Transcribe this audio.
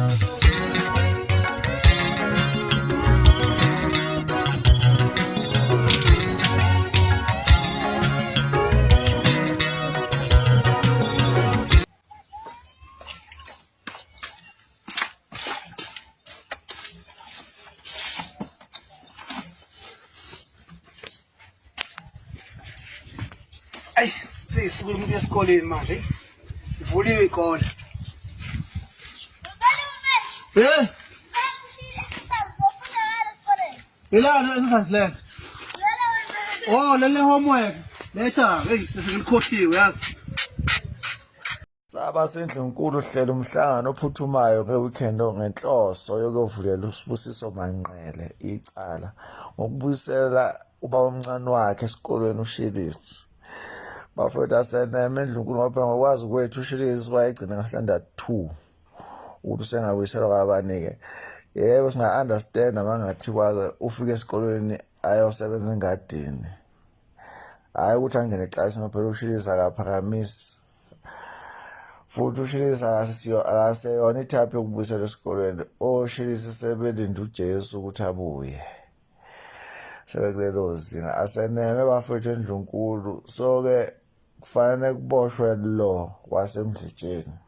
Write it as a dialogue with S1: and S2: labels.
S1: Ayi, sisi kulo muntu esikoleni manje. Ivuliwe ikole. Eh? Ilana exercise lena. Oh, lele homework. Letha, hey, sesingikhohliwe yazi.
S2: Saba sendlunkulu hlela umhlangano ophuthumayo nge-weekend ngenhloso yokuyovulela uSibusiso Manqele icala ngokubuyisela ubabomncane wakhe esikolweni uShilisi. Bafowethu aseneme endlunkulu ngoba phela ngokwazi kwethu uShilisi wayegcina nga-standard 2 ukuthi usengabuyiselwa kwabani-ke. Yebo singa-understand-a uma kungathiwa-ke ufike esikolweni ayosebenza engadini. Hhayi ukuthi angene eklasini ngoba phela uShilisi akaphakamisi futhi ushilisi akaseyona ithaphu yokubuyisela esikolweni oshilisi sebelinde uJesu ukuthi abuye sebekulelo zinga aseneme bafethu endlunkulu so-ke kufanele kuboshwe lo wasemdletsheni.